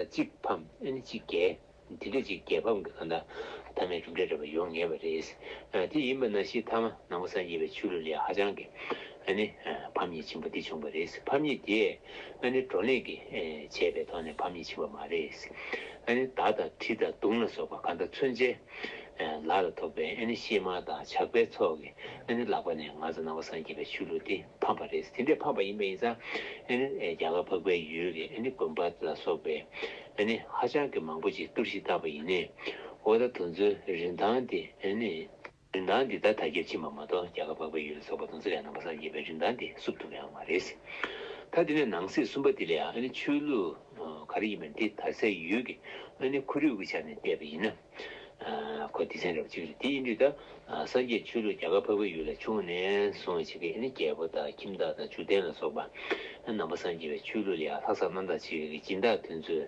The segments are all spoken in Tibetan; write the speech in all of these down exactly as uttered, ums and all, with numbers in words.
གཅིག་ཕམ་ཨ་ནི་གཅིག་རྒྱལ། དེ་འདྲ་ཅིག་རྒྱལ་ཕམ་གྱི་གང་ལྟར་ཐ་མའི་གྲུབ་འབྲས་འདྲ་པོ་ཡོང་ངེས་པ་རེད། ཨ་དེ་ཡིན་པ་ནང་བཞིན་ཐ་མ་ནང་པ་སངས་རྒྱས་པའི་ཆོས་ལུགས་ལ་ཡང་ཧ་ཅང་གི་ཨ་ནི་ཕམ་ཉེས་ཕྱིན་པ་འདི་བྱུང་བ་རེད། ཕམ་ཉེས་དེས་ཨ་ནི་བགྲོ་གླེང་གི་བྱས་པའི་ཐོག་ནས་ཕམ་ཉེས་ཕྱིན་པ་མ་རེད། ཨ་ནི་མདའ་དང་གྲི་དང་མདུང་ལ་སོགས་པ་གང་ལྟར་མཚོན་ཆའི་ལག་ལ་ཐོགས་པའི་ཨ་ནི་གཤེད་དམར་དང་ཇག་པའི་ཚོགས་ཀྱི་ཨ་ནི་ལག་པ་ནས་ང་ཚོ་ནང་པ་སངས་རྒྱས་པའི་ཆོས་ལུགས་འདི་ཕམ་པ་རེད། དེ་འདྲའི་ཕམ་པ་ཡིན་པ་ཡིན་ཙང་ཨ་ནི་རྒྱ་གར་འཕགས་པའི་ཡུལ་གྱི་ཨ་ནི་དགོན་པ་ལ་སོགས་པའི་ཨ་ནི་ཧ་ཅང་གི་མང་པོ་ཅིག་གཏོར་བཤིག་བཏང་པ་ཡིན་ནའི་འོ་ད་དེ་ཚོའི་རིན་ཐང་དེ་ཨ་ནི་རིན་ཐང་འདི་ད་དར་ཁྱབ་ཕྱིན་པ་མ་གཏོགས་རྒྱ་གར་འཕགས་པའི་ཡུལ་ལ་སོགས་པ་དེ་ཚོ་ལས་ནང་པ་སངས་རྒྱས་པའི་རིན་ཐང་འདི་བསུབ་ཐུབ་ཡོད་མ་རེད། ད་དེ་ནས་ནང་གསེས་གསུམ་པ་དེ་ལ་ཡང་ཨ་ནི་ཆོས་ལུགས་ག་རེ་ཡིན་མིན་དེ་དར་སའི་ཡུལ་གྱི་ཨ་ནི་ཁོར་ཡུག་གི་ཆ་ནས་བལྟས་པ་ཡིན་ན། ཁོ་སྡེ་ཚན་འདྲ་པོ་གཅིག་རེད། དེ་ཡིན་དུས་ད་སངས་རྒྱས་ཆོས་ལུགས་རྒྱ་གར་འཕགས་པའི་ཡུལ་ལ་བྱུང་ནས་བཟུང་བྱེད་ཀྱི་ཨ་ནི་རྒྱལ་པོ་དང་ཁྱིམ་བདག་དང་འཇིག་རྟེན་ལ་སོགས་པ་ནང་པ་སངས་རྒྱས་པའི་ཆོས་ལུགས་ལ་ཡང་ལྷག་བསམ་རྣམ་དག་བྱེད་ཀྱི་སྦྱིན་བདག་དེ་ཚོས་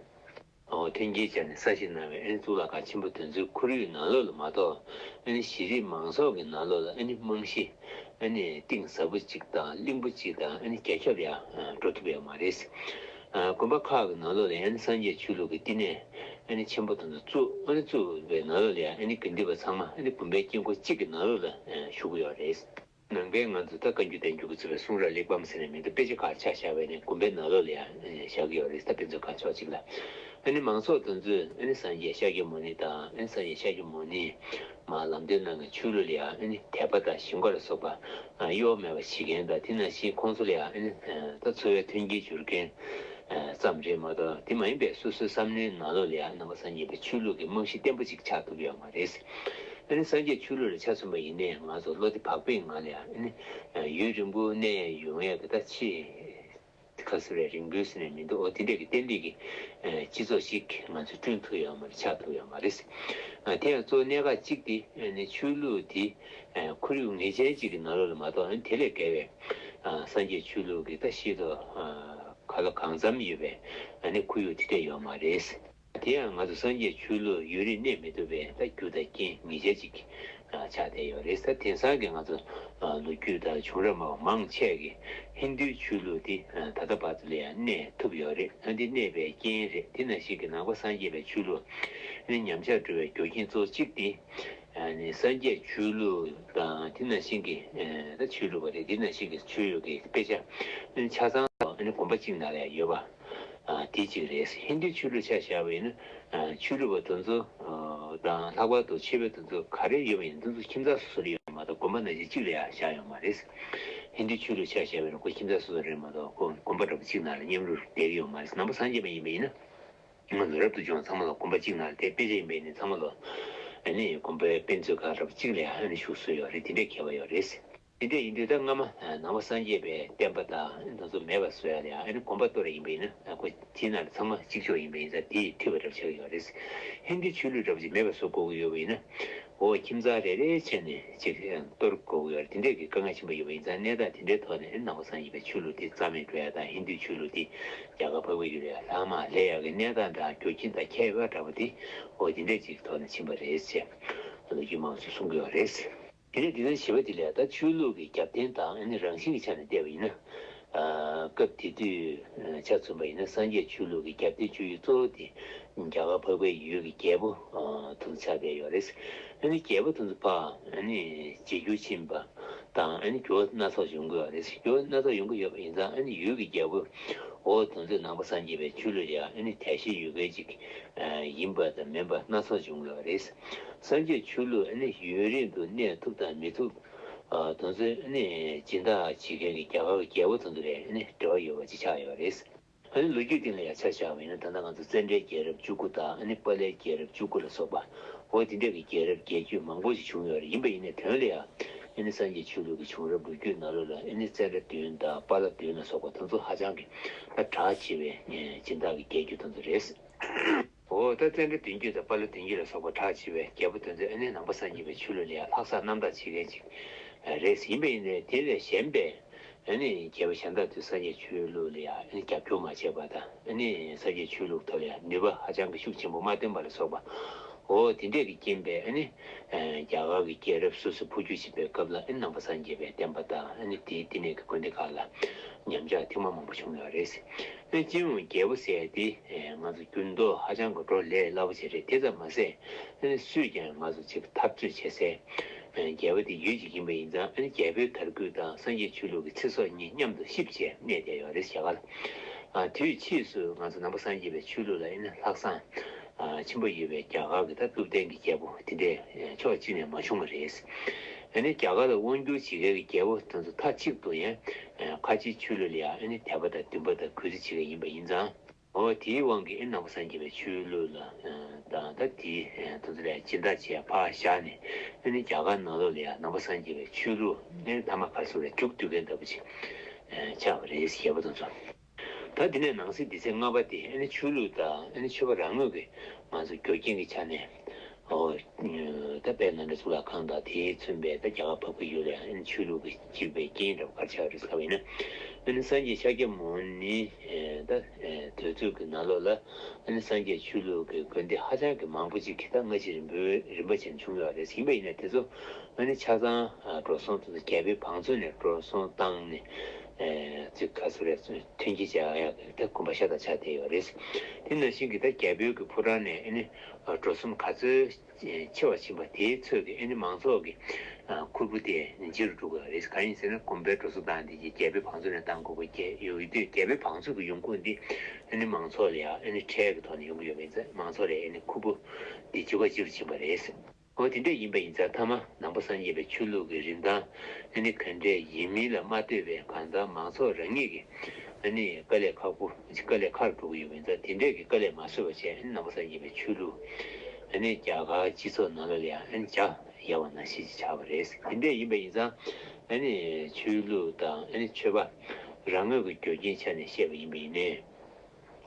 མཐུན་རྐྱེན་སྦྱར་ནས་ས་ཞིང་གནང་བའི་ཨ་ནི་གཙུག་ལག་ཁང་ཆེན་པོ་དེ་ཚོའི་ཁོར་ཡུག་ནང་ལོགས་ལ་མ་གཏོགས་ཨ་ནི་གཞི་རིམ་མང་ཚོགས་ཀྱི་ནང་ལོགས་ལ་ཨ་ནི་རྨང་གཞི་ཨ་ནི་གཏིང་ཟབ་པོ་གཅིག་དང་བརླིང་པོ་གཅིག་དང་ཨ་ནི་རྒྱ་ཁྱབ་ཡང་འགྲོ་ཐུབ་ཡོད་མ་རེད། དགོན་པ་ཁག་གི་ནང་ལོགས་ལ་ཡང་སངས་རྒྱས་ཆོས་ལུགས་ཀྱི་བསྟི་གནས་ཨ་ནི་ཆེན་པོ་དེ་ཚོ་བཙུགས། ཨ་ནི་བཙུགས་པའི་ནང་ལོགས་ལ་ཡང་ཨ་ནི་དགེ་འདུན་པ་ཚང་མ་ཨ་ནི་དགོན་པའི་དཀྱིལ་འཁོར་གཅིག་གི་ནང་ལོགས་ལ་བཞུགས་ཀྱི་ཡོད་རེད། ནང་པའི་ང་ཚོ་ད་བཀའ་འགྱུར་བསྟན་འགྱུར་གྱི་ཚུལ་བའི་གསུང་རབ་གླེགས་བམ་ཟེར་ནས་མི་འདུག་དཔེ་ཆ་ཁག་ཆ་བཞག་པ་ཡིན་ན་དགོན་པའི་ནང་ལོགས་ལ་ཡང་བཞག་གི་ཡོད་རེད། ད་དཔེ་མཛོད་ཁང་ཕྱོགས་གཅིག་ལ། ཨ་ནི་མང་ཚོགས་དེ་ཚོས་ཨ་ནི་སངས་རྒྱས་ཤཱཀྱ་མུ་ནི་དང་ཨ་ནི་སངས་རྒྱས་ཤཱཀྱ་མུ་ནི་མར་ལམ་སྟོན་གནང་མཁན་ཆོས་ལུགས་ལ་ཡང་ཨ་ནི་དད་པ་དང་ཞེན་ཁོག་ལ་སོགས་པ་གཡོ་བ་མེད་པ་བྱེད་མཁན་དང་དེ་ནང་བཞིན་ཁོང་ཚོ་ལ་ཡང་ཨ་ནི་ད་འཚོ་བའི་མཐུན་རྐྱེན་སྦྱོར་མཁན་ཙམ་རེད་མ་གཏོགས་དེ་མ་ཡིན་པའི་སོ་སོའི་བསམ་བློའི་ནང་ལོགས་ལ་ཡང་ནང་པ་སངས་རྒྱས་པའི་ཆོས་ལུགས་ཀྱི་རྨང་གཞི་བརྟན་པོ་ཅིག་ཆགས་ཐུབ་ཡོད་མ་རེད། ཨ་ནི་སངས་རྒྱས་ཆོས་ལུགས་ལ་ཆ་མཚོན་པ་ཡིན་ནའི་ང་ཚོ་བློ་བདེ་བག་ཕེབས་ངང་ལ་ཡང་ཨ་ནི་ཡུན་རིང་པོ་གནས་ཡོང་ཡས་ཀྱི་ད་ཆེས་ཁ་གསལ་བའི་རིང་པོའི་ཟེར་ནས་མི་འདུག་འོ་དེ་འདྲས་ཀྱི་བརྟན་ལྷིང་གི་སྤྱི་ཚོགས་ཤིག་ང་ཚོས་བསྐྲུན་ཐུབ་ཡོད་མ་རེད། ཆགས་ཐུབ་ཡོད་མ་རེད། དེ་ཡང་གཙོ་བོ་གནད་འགག་གཅིག་དེ་ཨ་ནི་ཆོས་ལུགས་དེ་ཁོར་ཡུག་ངེས་ཅན་གཅིག་གི་ནང་ལོགས་ལ་མ་གཏོགས་ཨ་ནི་དེ་ལས་བརྒལ་བའི་སངས་རྒྱས་ཆོས་ལུགས་ཀྱི་ད་ཤེས་རྟོགས་ག་ལ་གང་འཚམ་ཡོད་པའི་ཨ་ནི་ཁོར་ཡུག་དེ་འདྲས་ཡོད་མ་རེད། དེ་ཡང་ང་ཚོ་སངས་རྒྱས་ཆོས་ལུགས་ཡུན་རིང་གནས་མི་ཐུབ་པའི་ད་རྒྱུ་དང་རྐྱེན་ངེས་ཅན་ཅིག་ཆགས་བསྡད་ཡོད་རེད། ད་དེང་སང་གི་ང་ཚོ་ལོ་རྒྱུས་དང་བྱུང་རབས་མང་ཆེ་གི་ཧིན་རྡུའི་ཆོས་ལུགས་དེ་ད་ལྟ་བར་དུ་ལ་ཡང་གནས་ཐུབ་ཡོད་རེད། ཨ་འདི་གནས་པའི་རྐྱེན་རེད། དེ་ནང་བཞིན་གྱི་ནང་པ་སངས་རྒྱས་པའི་ཆོས་ལུགས་ནི་ཉམས་ཆག་འགྲོ་བའི་རྒྱུ་རྐྱེན་གཙོ་བོ་གཅིག་དེ་ནི་སངས་རྒྱས་ཆོས་ལུགས་དང་དེ་ནང་བཞིན་གྱི་ད་ཆོས་ལུགས་པ་རེད། དེ་ནང་བཞིན་གྱི་ཆོས་ལུགས་ཀྱི་དཔེ་ཆ་ཆ་ཚང་དགོན་པ་གཅིག་ནང་ལ་ཡང་ཡོད་པ། དེ་གཅིག་རེད། ཧིན་རྡུའི་ཆོས་ལུགས་ཆ་བཞག་པ་ཡིན་ན་ཆོས་ལུགས་པ་དེ་ཚོ་དང་ལྷག་པར་དུ་ཆོས་པ་དེ་ཚོ་ག་རེ་ཡོད་པ་ཡིན་དེ་ཚོ་ཁྱིམ་ཚང་སོ་སོ་ལ་ཡོད་མ་གཏོགས་དགོན་པ་ནང་བཞིན་གཅིག་ལ་ཡང་བཞག་ཡོད་མ་རེད། ཧིན་རྡུའི་ཆོས་ལུགས་ཆ་བཞག་པ་ཡིན་ན་ཁོ་ཁྱིམ་ཚང་སོ་སོ་རེད་མ་གཏོགས་ཁོ་དགོན་པ་འདྲ་པོ་གཅིག་ནང་ལ་མཉམ་རུབ་བསྡད་ཀྱི་ཡོད་མ་རེད། ནང་པ་སངས་རྒྱས་པ་ཡིན་པ་ཡིན་ན་ང་ཚོ་རབ་ཏུ་བྱུང་བ་ཚང་མ་ལ་དགོན་པ་གཅིག་ནང་ལ་བསྡད། དཔེ་ཆ་ཡིན་པ་ཡིན་ན་ཚང་མ་ལ་ཨ་ནི་དགོན་པའི་དཔེ་མཛོད་ཁང་འདྲ་པོ་གཅིག་ལ་ཡང་ཨ་ནི་བཞུགས་སྲོལ་ཡོད་རེད། དེ་འདྲའི་ཁྱད་པར་ཡོད་རེད། དེ་འདྲ་ཡིན་དུས་ད་སྔ་མ་ནང་པ་སངས་རྒྱས་པའི་བསྟན་པ་དང་དེ་ཚོ་མེད་པ་བཟོ་ཡ་ལ་ཡང་ཨ་ནི་དགོན་པ་གཏོར་ཡ་ཡིན་པ་ཡིན་ན་ཁོ་དེའི་ནང་ལ་ཚང་མ་གཅིག་ཆོག་ཡིན་པ་ཡིན་ཙང་དེ་ཡིས་འཐུས་པ་འདྲ་པོ་ཆགས་ཀྱི་ཡོད་རེད། ཧིན་རྡུ་ཆོས་ལུགས་འདྲ་པོ་ཅིག་མེད་པ་བཟོ་དགོས་ཀྱི་ཡོད་པ་ཡིན་ན་འོ་ཁྱིམ་ཚང་རེ་རེ་བྱས་ནས་ཅིག་གཏོར་དགོས་ཀྱི་ཡོད་རེད། དེ་འདྲས་ཀྱི་དཀའ་ངལ་ཆེན་པོ་ཡོད་པ་ཡིན་ཙང་གནས་སྟངས་དེ་འདྲའི་ཐོག་ནས་ནང་པ་སངས་རྒྱས་པའི་ཆོས་ལུགས་དེ་རྩ་མེད་འགྲོ་ཡ་དང་ཧིན་རྡུ་ཆོས་ལུགས་དེ་རྒྱ་གར་འཕགས་པའི་ཡུལ་ལ་ལྷག་མ་སླེབས་ཡ་གི་གནས་སྟངས་དང་རྒྱུ་རྐྱེན་དང་ཁྱད་པར་འདྲ་པོ་དེ་འོ་དེ་འདྲས་ཅིག་ཐོག་ནས་ཕྱིན་པ་རེད་ཅེས་ལོ་རྒྱུས་མང་པོ་ཞིག་གསུང་གི་ཡོད་རེད། དེ་ནས་སྡེ་ཚན་བཞི་པ་དེ་ལ་ད་ཆོས་ལུགས་ཀྱི་རྒྱབ་རྟེན་དང་ཨ་ནི་རང་བཞིན་གྱི་ཆ་ནས་བལྟས་པ་ཡིན་ན། སྐབས་དེ་དུས་ཆ་མཚོན་པ་ཡིན་ན་སངས་རྒྱས་ཆོས་ལུགས་ཀྱི་རྒྱབ་རྟེན་བཅོལ་ཡུལ་གཙོ་བོ་དེ་རྒྱ་གར་འཕགས་པའི་ཡུལ་གྱི་རྒྱལ་པོ་དེ་ཚོ་ཆགས་བསྡད་ཡོད་རེད། ཨ་ནི་རྒྱལ་པོ་དེ་ཚོ་ཕར་ཨ་ནི་བརྗེ་འགྱུར་ཕྱིན་པ་དང་ཨ་ནི་འགྱུར་བ་སྣ་ཚོགས་ཡོང་གི་ཡོད་རེད། འགྱུར་བ་སྣ་ཚོགས་ཡོང་གི་ཡོད་པ་ཡིན་ཙང་ཨ་ནི་ཡུལ་གྱི་རྒྱལ་པོ་འོ་དེ་ཚོས་ནང་པ་སངས་རྒྱས་པའི་ཆོས་ལུགས་ལ་ཨ་ནི་དད་ཞེན་ཡོད་མཁན་ཅིག་ཡིན་པ་དང་མིན་པ་སྣ་ཚོགས་བྱུང་ཡོད་རེད། སངས་རྒྱས་ཆོས་ལུགས་ཨ་ནི་ཡུན་རིང་དུ་གནས་ཐུབ་དང་མི་ཐུབ། ཨ་དེ་ཚོའི་ཨ་ནི་སྦྱིན་བདག་བྱེད་མཁན་གྱི་རྒྱ་གར་གྱི་རྒྱལ་པོ་དེ་ཚོ་ལ་ཨ་ནི་འབྲེལ་བ་ཡོད་པ་ཅིག་ཆགས་ཡོད་རེད། ཨ་ནི་ལོ་རྒྱུས་སྟེང་ལ་ཡང་ཆ་བཞག་པ་ཡིན་ན་ད་ལྟ་ང་ཚོ་ཙནྡྲའི་རྒྱལ་རབས་བཅུ་དགུ་དང་ཨ་ནི་པཱ་ལའི་རྒྱལ་རབས་བཅུ་དགུ་ལ་སོགས་པ་འོ་དེ་འདྲ་གི་རྒྱལ་རབས་རྒྱལ་རྒྱུད་མང་པོ་ཞིག་བྱུང་ཡོད་རེད། ཡིན་པ་ཡིན་ནའི་དོན་ལ་ཡང་ཨ་ནི་སངས་རྒྱས་ཆོས་ལུགས་ཀྱི་བྱུང་རབས་ལོ་རྒྱུས་ནང་ལོགས་ལ་ཨ་ནི་ཙནྡྲ་བདུན་དང་པཱ་ལ་བདུན་ལ་སོགས་པ་དེ་ཚོ་ཧ་ཅང་གི་ད་གྲགས་ཆེ་བའི་སྦྱིན་བདག་གི་རྒྱལ་རྒྱུད་དེ་ཚོ་རེད། འོ་ད་ཙནྡྲ་བདུན་རྒྱུད་དང་པཱ་ལ་བདུན་རྒྱུད་ལ་སོགས་པ་གྲགས་ཆེ་བའི་རྒྱལ་པོ་དེ་ཚོས་ཨ་ནི་ནང་པ་སངས་རྒྱས་པའི་ཆོས་ལུགས་ལ་ཡང་ལྷག་བསམ་རྣམ་དག་བྱེད་མཁན་ཅིག་རེད། ཡིན་པ་ཡིན་ནའི་དེ་ལས་གཞན་པའི་ཨ་ནི་རྒྱལ་པོ་གཞན་དག་ཚོས་སངས་རྒྱས་ཆོས་ལུགས་ལ་ཡང་ཨ་ནི་རྒྱབ་སྐྱོར་མ་བྱས་པ་དང་ཨ་ནི་སངས་རྒྱས་ཆོས་ལུགས་ཐོག་ལ་ཡང་ནུས་པ་ཧ་ཅང་གི་ཤུགས་ཆེན་པོ་མ་བཏོན་པ་ལ་སོགས་པ་ འོ་དེ་འདྲས་ཀྱི་རྐྱེན་པས་ཨ་ནི་རྒྱ་གར་གྱི་རྒྱལ་རབས་སོ་སོ་འཕོ་འགྱུར་ཕྱིན་པའི་སྐབས་ལ་ཨ་ནི་ནང་པ་སངས་རྒྱས་པའི་བསྟན་པ་དང་ཨ་ནི་དེའི་དེ་ནས་ཀྱི་དགོན་སྡེ་ཁག་ལ་ཉམས་ཆག་ཐེངས་མ་མང་པོ་བྱུང་ཡོད་རེད། ཨ་ནི་སྤྱི་ཡོངས་རྒྱལ་པོ་ཟེར་དེ་ང་ཚོ་འགྱུར་ལྡོག་ཧ་ཅང་གི་འགྲོ་ལས་སླ་པོ་ཞིག་རེད། དེ་ཙམ་མ་ཟད་ཨ་ནི་སུས་ཀྱང་ང་ཚོ་ཅིག་འཐབ་རྩོད་བྱེད་སའི་རྒྱལ་པོ་དེ་ཡོད་ཅིག་ཡིན་པ་ཡིན་ཙང་ཨ་ནི་རྒྱལ་པོའི་དར་རྒུད་དང་སངས་རྒྱས་ཆོས་ལུགས་ཀྱི་ཚེ་སྲོག་གཉིས་མཉམ་དུ་གཤིབ་བྱས་གནས་བསྡད་ཡོད་རེད་རྒྱ་གར་ལ། དུས་ཕྱིས་སུ་ང་ཚོ་ནང་པ་སངས་རྒྱས་པའི་ཆོས་ལུགས་ལ་ཨ་ནི་ལྷག་བསམ་ཆེན་པོ་ཡོད་པའི་རྒྱ་གར་གྱི་ད་སྟོབས་ལྡན་གྱི་རྒྱལ་པོ་དེ་འདྲས་ཕྱོགས་གཅིག་ནས་མ་བྱུང་བ་རེད། ཨ་ནི་རྒྱ་གར་ལ་དབང་བསྒྱུར་བྱེད་མཁན་གྱི་རྒྱལ་པོ་དེ་ཚོ་མཐའ་གཅིག་ཏུ་ཡང་ཁ་ཆེའི་ཆོས་ལུགས་ལ་ཡང་ཨ་ནི་དད་པ་དང་འདུན་པ་དང་གུས་བརྩི་བྱེད་མཁན་ཡིན་པ་ཡིན་ཙང་། འོ་དེའི་དབང་གིས་ཨ་ནི་ནང་པ་སངས་རྒྱས་པའི་ཆོས་ལུགས་ལ་དང་ད་དེའི་དེ་ཚོ་ལ་སྦྱིན་བདག་བྱས་ཕར་བཞག་ནས་ཨ་ནི་རྒྱ་གར་ནང་ལོགས་ལ་ཡང་ནང་པ་སངས་རྒྱས་པའི་ཆོས་ལུགས་ཨ་ནི་མཐའ་མ་ག་རེ་ཟེར་རྒྱུགས་བསྡུ་མཁན་ལྟ་བུ་ཅིག་ཆགས་པ་རེད་ཞེས་པ་དང་མཚུངས། ད་དེ་ནས་ནང་གསེས་སྡེ་ཚན་ལྔ་པ་དེ་ཨ་ནི་ཆོས་ལུགས་དང་ཨ་ནི་ཆོས་པ་རང་ངོས་ཀྱི་ང་ཚོ་རྒྱུ་རྐྱེན་གྱི་ཆ་ནས་ཨོ་ད་དཔལ་ནཱ་ལེནྡྲ་གཙུག་ལག་ཁང་དང་དེས་མཚོན་པའི་ད་རྒྱ་གར་བལ་པོའི་ཡུལ་ལ་ཨ་ནི་ཆོས་ལུགས་ཀྱི་འཇིགས་པའི་རྐྱེན་འདྲ་བ་ག་རེ་ཆགས་རེད་ཟེར་བ་ཡིན་ན། ཨ་ནི་སངས་རྒྱས་ཤཱཀྱ་མུ་ནེ་ད་དུས་ཚོད་ཀྱི་ནང་ལོགས་ལ་ཨ་ནི་སངས་རྒྱས་ཆོས་ལུགས་ཀྱི་དགོན་སྡེ་ཧ་ཅང་གི་མང་པོ་ཅིག་གི་ད་སྔ་ཕྱི་རིམ་པ་རིམ་པ་བྱས་ནས་བྱུང་ཡོད་རེད། ཡིན་པ་ཡིན་ན་དེ་ཚོ་ཨ་ནི་ཆ་ཚང་འགྲོ་སོང་དེ་ཚོ་རྒྱལ་པོའི་བང་མཛོད་ནས་འགྲོ་སོང་བཏང་ནས་ཨེ་ཅིག་ག་ཚོད་རེད་མཐུན་རྐྱེན་སྦྱར་ཡག་གི་ད་དགོན་པ་ཤ་སྟག་ཆགས་བསྡད་ཡོད་རེད། དེ་ནང་བཞིན་གྱི་ད་རྒྱལ་པོའི་གི་ཕོ་བྲང་ནས་ཨ་ནི་འགྲོ་སོང་ག་ཚོད་ཆེ་བ་ཕྱིན་པ་དེའི་ཚོད་ཀྱི་ཨ་ནི་མང་ཚོགས་ཀྱི་ཁུར་པོ་དེ་ལྗིད་རུ་འགྲོ་གི་ཡོད་རེད། གང་ཡིན་ཟེར་ན་དགོན་པའི་འགྲོ་སོང་བཏང་དེ་རྒྱལ་པོའི་བང་མཛོད་ནས་བཏང་དགོས་པ་ཡོད་དུས་རྒྱལ་པོའི་བང་མཛོད་ཀྱི་ཡོང་ཁུངས་འདི་ཨ་ནི་མང་ཚོགས་ལ་ཡང་ཨ་ནི་ཁྲལ་གྱི་ཐོག་ནས་ཡོང་གི་ཡོད་པ་ཡིན་ཙང་མང་ཚོགས་ལ་ཨ་ནི་ཁུར་པོ་འདི་ལྗིད་པ་ལྗིད་རུ་ཕྱིན་པ་རེད། འོ་དེ་འདྲ་ཡིན་པ་ཡིན་ཙང་མཐའ་མ་ནང་པ་སངས་རྒྱས་པའི་ཆོས་ལུགས་ཀྱི་རིན་ཐང་ཨ་ནི་ག་འདྲས་ཡིན་མིན་ལ་མ་ལྟོས་པའི་གང་ལྟར་མང་ཚོགས་རང་ཉིད་ཀྱི་ཨ་ནི་དཀའ་ལས་ཁག་པོ་དཀའ་ལས་ཁག་འགྲོ་གི་ཡོད་པ་ཡིན་ཙང་དེ་འདྲས་ཀྱི་དཀའ་ལས་མ་བཟོད་པ་བྱས་ཨ་ནི་ནང་པ་སངས་རྒྱས་པའི་ཆོས་ལུགས་ཨ་ནི་རྒྱ་གར་སྤྱི་ཚོགས་ནང་ལོགས་ལ་ཡང་ཨ་ནི་འཇགས་ཡོད་པ་ནང་བཞིན་ཅིག་ཆགས་པ་རེད། དེ་འདྲས་ཡིན་པ་ཡིན་ཙང་ཨ་ནི་ཆོས་ལུགས་དང་ཨ་ནི་ཆོས་པ་རང་ངོས་ཀྱི་རྒྱུ་རྐྱེན་ཆ་ནས་བཤད་པ་ཡིན་པ་ཡིན་ནའི།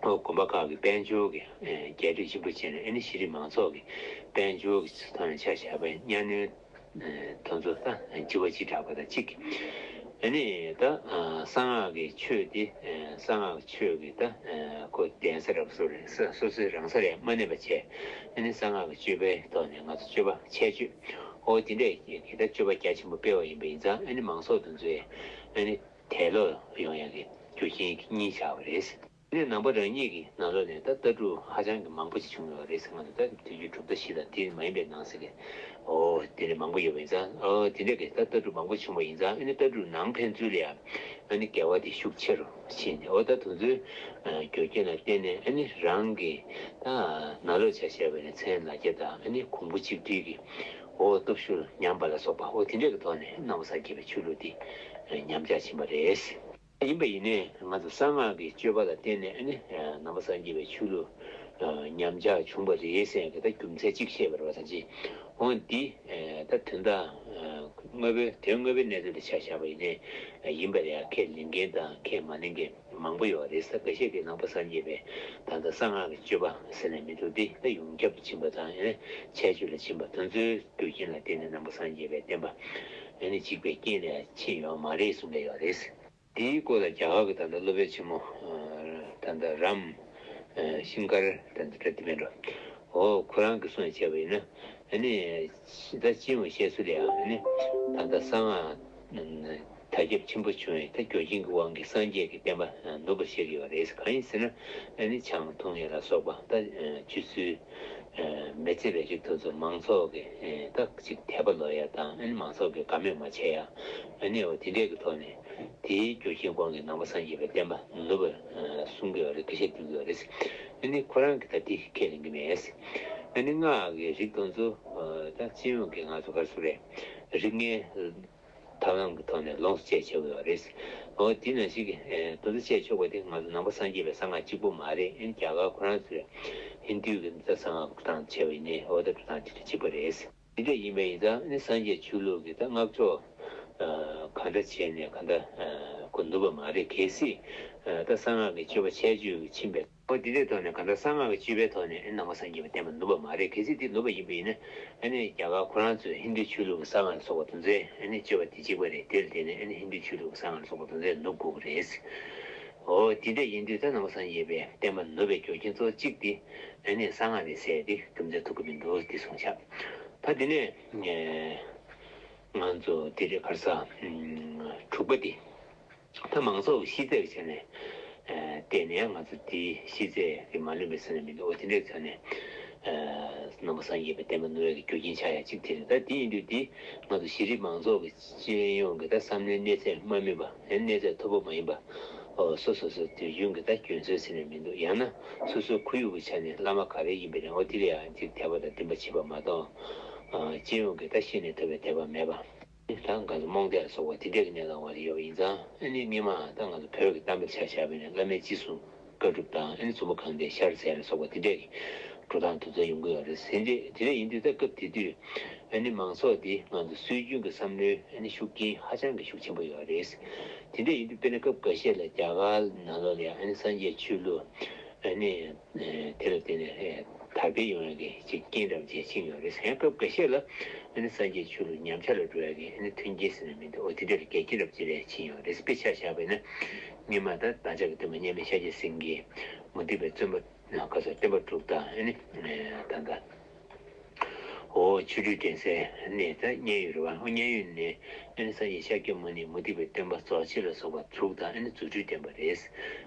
ཨོ་དགོན་པ་ཁག་གི་དཔལ་འབྱོར་གྱི་ཨེ་རྒྱས་སྤྲོས་ཆེན་པོ་བྱས་ནས་ཨ་ནི་ཤེས་རིག་མང་ཚོགས་ཀྱི་དཔལ་འབྱོར་གྱི་ཐོག་ནས་ཆ་བཞག་པའི་གཉའ་གནོན་ཨེ་དེ་ཚོ་ད་ལྗིད་པ་ལྗིད་དྲགས་པ་དང་གཅིག་ཨ་ནི་ད་ཨ་གསང་སྔགས་ཀྱི་ཆོས་དེ་ཨེ་གསང་སྔགས་ཀྱི་ཆོས་ཀྱི་ད་ཨེ་ཁོ་གདན་ས་རབ་སོ་རེད་ས་སོ་སོའི་རང་ས་ལས་མ་གནས་པ་བྱས་ཨ་ནི་གསང་སྔགས་ཀྱི་སྤྱོད་པའི་ཐོག་ནས་ང་ཚོ་སྤྱོད་པ་ཁྱད་ཆོས་ཨོ་དེ་འདྲས་ཀྱི་ད་སྤྱོད་པ་རྒྱ་ཆེན་པོ་སྤེལ་བ་ཡིན་པ་ཡིན་ཙང་ཨ་ནི་མང་ཚོགས་དེ་ཚོས་ཨ་ནི་དད་ལོག་ཡོང་ཡག་གི་རྒྱུ་རྐྱེན་གཉིས་ཆགས་པ་རེད། དེ་ནས་ནང་པ་རང་ཉིད་ཀྱི་ནང་ལོགས་ནས་ད་ལྟ་གྲུབ་ཧ་ཅང་གི་མང་པོ་ཞིག་བྱུང་ཡོད་རེད་ཟེར། ང་ཚོ་ད་དུས་རྒྱུན་གྲུབ་མཐའ་བཞི་དང་དེ་མ་ཡིན་པའི་ནང་གསེས་ཀྱི་ཨོ་དེ་འདྲ་མང་པོ་ཡོད་པ་ཡིན་ཙང་ཨོ་དེ་འདྲ་གི་ད་ལྟ་གྲུབ་མང་པོ་བྱུང་བ་ཡིན་ཙང་ཨ་ནི་ལྟ་གྲུབ་ནང་ཕན་ཚུན་ལ་ཡང་ཨ་ནི་འགལ་བ་དེ་ཤུགས་ཆེ་རུ་ཕྱིན་ནས་ཨོ་ད་དེ་ཚོའི་རྒྱུ་རྐྱེན་ལ་བརྟེན་ནས་ཨ་ནི་རང་གི་ད་ནང་ལོགས་ཆ་བཞག་པ་ཡིན་ན་མཚན་ལ་རྒྱ་དང་ཨ་ནི་གོང་བུ་གཅིག་སྒྲིལ་གྱི་ཨོ་སྟོབས་ཤུགས་ཉམས་པ་ལ་སོགས་པ་ཨོ་དེ་འདྲ་གི་ཐོག་ནས་ནང་པ་སངས་རྒྱས་པའི་ཆོས་ལུགས་དེ་ཉམས་ཆག་ཕྱིན་པ་རེད། ཡིན་པ་ཡིན་ནའི་ང་ཚོ་གསང་སྔགས་ཀྱི་སྤྱོད་པ་ལ་བརྟེན་ནས་ཨ་ནི་ནང་པ་སངས་རྒྱས་པའི་ཆོས་ལུགས་ཉམས་ཆག་བྱུང་བ་རེད་ཟེར་ཡག་གི་ད་རྒྱུ་མཚན་གཅིག་བཤད་པ་རེད་བ་ད་ཅི། འོ་འདི་ད་དོན་དག་དངོས་པོའི་དོན་དངོས་པོའི་གནས་ཚུལ་ལ་ཆ་བཞག་པ་ཡིན་ནའི་ཡིན་པ་རེད་ཡ། ཁས་ལེན་མཁན་དང་ཁས་མ་ལེན་མཁན་མང་པོ་ཡོད་རེད་ས། འགའ་ཤས་ཀྱིས་ནང་པ་སངས་རྒྱས་པའི་ད་ལྟ་གསང་སྔགས་ཀྱི་སྤྱོད་པ་ཟེར་ནས་མི་འདུག་འདི་ད་ཡོངས་ཁྱབ་ཕྱིན་པ་དང་ཨ་ནི་ཁྱད་ཆོས་ལ་ཕྱིན་པ་དེ་ཚོའི་རྒྱུ་རྐྱེན་ལ་བརྟེན་ནས་ནང་པ་སངས་རྒྱས་པའི་བསྟན་པ་ཨ་ནི་འཇིག་པའི་རྐྱེན་ལས་ཕྱིན་ཡོད་མ་རེད་གསུངས་པ་ཡོད་རེད། དེའི་སྐོར་ལ་རྒྱ་གར་གྱི་ད་ལྟ་སློབ་དཔོན་ཆེན་མོ་ད་ལྟ་རམ་ཤིང་ཀར་ད་ལྟ་པྲ་ཏི་བེན་འགྲོ་འོ་ཁོ་རང་གིས་གསུངས་བྱས་པ་ཡིན་ན་ཨ་ནི་ད་སྤྱི་ཡོངས་བཤད་ཚུལ་ལ་ཡང་ཨ་ནི་ད་ལྟ་གསང་སྔགས་དར་ཁྱབ་ཆེན་པོ་བྱུང་བའི་ད་རྒྱུ་རྐྱེན་གྱི་དབང་གིས་སངས་རྒྱས་ཀྱི་བསྟན་པ་ནུབ་པར་བཤད་ཀྱི་ཡོད་རེད། གང་ཡིན་ཟེར་ན་ཨ་ནི་ཆང་འཐུང་ཡས་ལ་སོགས་པ་ད་ཆུ་ཚོད་མི་ཚེ་བའི་རིགས་དེ་ཚོ་མང་ཚོགས་ཀྱི་ད་ཅིག་དད་པ་ལོག་ཡ་དང་ཨ་ནི་མང་ཚོགས་ཀྱི་དགའ་མོས་མ་བྱས་ཡ་ཨ་ནི་འོ་དེ་འདྲས་ཀྱི་ཐོག་ནས་དེའི་རྒྱུ་རྐྱེན་དབང་གིས་ནང་པ་སངས་རྒྱས་པའི་བསྟན་པ་ནུབ་པ་གསུང་གི་ཡོད་རེད། སྐད་ཆ་འདོན་གྱི་ཡོད་རེད། ཨ་ནི་ཁོ་རང་གིས་ད་དེ་ཁས་ལེན་གྱི་མེད། ཨ་ནི་སྔགས་ཀྱི་རིགས་དེ་ཚོ་ད་སྤྱི་ཡོངས་ཀྱི་ང་ཚོ་ག་རེ་ཟེར་རེད། རིགས་ལྔའི་ཐབས་ལམ་གྱི་ཐོག་ནས་ལོངས་སུ་སྤྱད་བྱེད་དགོས་པ་རེད། འོ་དེ་ནང་བཞིན་གྱི་ཨེ་དོ་དོ་སྤྱད་ཆོག་པ་དེ་ང་ཚོ་ནང་པ་སངས་རྒྱས་པའི་གསང་སྔགས་གཅིག་པུ་མ་རེད། ཨེ་རྒྱ་གར་ཁོ་རང་ཚོས་ཧིན་དུའི་གི་འདི་གསང་སྔགས་སྒྲུབ་སྟངས་བྱས་པ་ཡིན་ནའི་འོ་ད་སྒྲུབ་སྟངས་དེ་འདྲ་གཅིག་པ་རེད། དེ་འདྲ་ཡིན་པ་ཡིན་ཙང་ཨེ་སངས་རྒྱས་ཆོས་ལུགས་ཀྱི་ད་སྔགས་ཕྱོགས་ཨ་གང་འདྲ་བྱས་ནས་གང་འདྲ་ཨ་ཁོ་ནུབ་པ་མ་རེད། གལ་སྲིད་ཨ་ད་གསང་སྔགས་ཀྱི་སྤྱོད་པ་ཁྱད་ཆོས་ཀྱིས་ཕྱིན་པའི། འོ་འདི་འདྲའི་ཐོག་ནས་གང་ལྟར་གསང་སྔགས་ཀྱི་སྤྱོད་པའི་ཐོག་ནས་ཨ་ནི་ནང་པ་སངས་རྒྱས་པའི་བསྟན་པ་ནུབ་པ་མ་རེད། གལ་སྲིད་འདི་ནུབ་པ་ཡིན་པ་ཡིན་ན་ཨ་ནི་རྒྱ་གར་ཁོ་རང་ཚོས་ཧིན་དུའི་ཆོས་ལུགས་ཀྱི་གསང་སྔགས་ལ་སོགས་པ་དེ་ཚོའི་ཨ་ནི་སྤྱོད་པ་དེ་གཅིག་པ་རེད། དེ་ལ་བརྟེན་ནས་ཨ་ནི་ཧིན་དུའི་ཆོས་ལུགས་ཀྱི་གསང་སྔགས་ལ་སོགས་པ་དེ་ཚོས་ནུབ་དགོས་ཀྱི་རེད། འོ་དེ་འདྲ་ཡིན་དུས་ད་ནང་པ་སངས་རྒྱས་པའི་བསྟན་པ་ནུབ་པའི་རྒྱུ་རྐྱེན་གཙོ་བོ་གཅིག་དེ་ཨ་ནི་གསང་སྔགས་རེད་ཟེར་ཏེ་རྒྱུ་མཚན་ཐུག་གི་མི་འདུག་དེ་གསུངས་ཤག་ད་དེ་ནས་ང་ཚོ་དེ་རེད་ག་རེ་ཟ་དྲུག་པ་དེ། ད་མང་ཚོགས་ཀྱི་ཤེས་ཚད་ཀྱི་ཆ་ནས་ཨ་བལྟས་ནས་ང་ཚོ་དེའི་ཤེས་ཚད་ཀྱི་མ་ལོན་པའི་ས་ནས་མི་འདུག་འོ་དེ་འདྲའི་ཆ་ནས་ཨ་ནང་པ་སངས་རྒྱས་པའི་བསྟན་པ་ནུབ་པའི་རྒྱུ་རྐྱེན་ཆགས་ཡ་གཅིག་དེ་རེད། ད་དེ་ཡིན་དུས་དེ་ང་ཚོ་ཤེས་རིག་མང་ཚོགས་ཀྱི་སྤྱི་ཡོངས་ཀྱི་ད་བསམ་བློའི་གནས་ཚད་མ་སྨིན་པ་ཨ་གནས་ཚད་མཐོ་པོ་མ་ཡིན་པ་ཨོ་སོ་སོ་སོ་དུས་རྒྱུན་གྱི་ད་རྒྱུན་སྲོལ་ཟེར་ནས་མི་འདུག་ཡང་ན་སོ་སོའི་ཁོར་ཡུག་གི་ཆ་ནས་བླ་མ་ག་རེ་ཡིན་པའི་རིང་འོ་དེ་ལ་ཡང་ཅིག་དད་པ་དང་འདུན་པ་བྱེད་པ་མ་གཏོགས་ཨ་སྤྱི་ཡོངས་ཀྱི་ད་ཤེས་ནས་ཐོབ་པའི་དད་པ་མེད་པ། ད་ང་ཚོ་རྨོངས་དད་ལ་སོགས་པ་དེ་འདྲས་ཀྱི་གནས་སྟངས་བར་ཡོད་པ་ཡིན་ཙང་ཨ་ནི་སྔོན་མ་ད་ང་ཚོ་བོད་ཀྱི་གཏམ་དཔེར་ཆ་བཞག་པ་ཡིན་ན་བླ་མའི་རྗེས་སུ་བཀའ་སྒྲུབ་དང་ཨ་ནི་བཙུན་མོ་གང་དེས་ཤར་ཟས་ལ་སོགས་པ་དེ་འདྲས་ཀྱི་འགྲོ་སྟངས་དེ་ཚོ་ཡོང་གི་ཡོད་རེད། དེ་འདྲས་དེ་འདྲས་ཡིན་དུས་ད་སྐབས་དེ་དུས་ཨ་ནི་མང་ཚོགས་འདི་ང་ཚོ་སྲོལ་རྒྱུན་གྱི་བསམ་བློའི་ཨ་ནི་ཤུགས་རྐྱེན་ཧ་ཅང་གི་ཤུགས་ཆེན་པོ་ཡོད་རེད། དེ་འདྲས་ཡིན་དུས་དཔེར་ན་སྐབས་འགའ་ཤས་ལ་རྒྱ་གར་ནང་ལོགས་ལ་ཡང་ཨ་ནི་སངས་རྒྱས་ཆོས་ལུགས་ཨ་ནི། དེ་ལ་བརྟེན་ནས་དར་སྤེལ་ཡོང་ཡག་གི་ཅིག་རྐྱེན་འདྲ་བ་ཅིག་ཕྱིན་ཡོད་རེད། ཡང་སྐབས་འགའ་ཤས་ལ་ཨ་ནི་སངས་རྒྱས་ཆོས་ལུགས་ཉམས་ཆག་ལ་འགྲོ་ཡག་གི་ཨ་ནི་མཐུན་རྐྱེན་ཟེར་ན་མི་འདུག་འོ་དེ་འདྲ་ལ་འགལ་རྐྱེན་འདྲ་བ་ཅིག་ལ་ཕྱིན་ཡོད་རེད། དཔེ་ཆ་བཞག་པ་ཡིན་ན་སྔོན་མ་ད་བདག་ཅག་གི་སྟོན་པ་མཉམ་མེད་ཤཱཀྱ་སེང་གེས་མུ་སྟེགས་པའི་བཙུན་པ་ག་ཟེར་བསྟན་པ་དྲུག་དང་ཨ་ནི་ད་ལྟ། འོ་ཆོ་འཕྲུལ་འགྲན་སའི་གནས་ད་མཉན་ཡོད་རེད་བ། འོ་མཉན་ཡོད་ནས་ཨ་ནི་སངས་རྒྱས་ཤཱཀྱ་མུ་ནི་མུ་སྟེགས་པའི་སྟོན་པ་རྫོགས་ཆེན་ལ་སོགས་པ་དྲུག་དང་ཨ་ནི་རྫུ་འཕྲུལ་བསྟན་པ་རེད།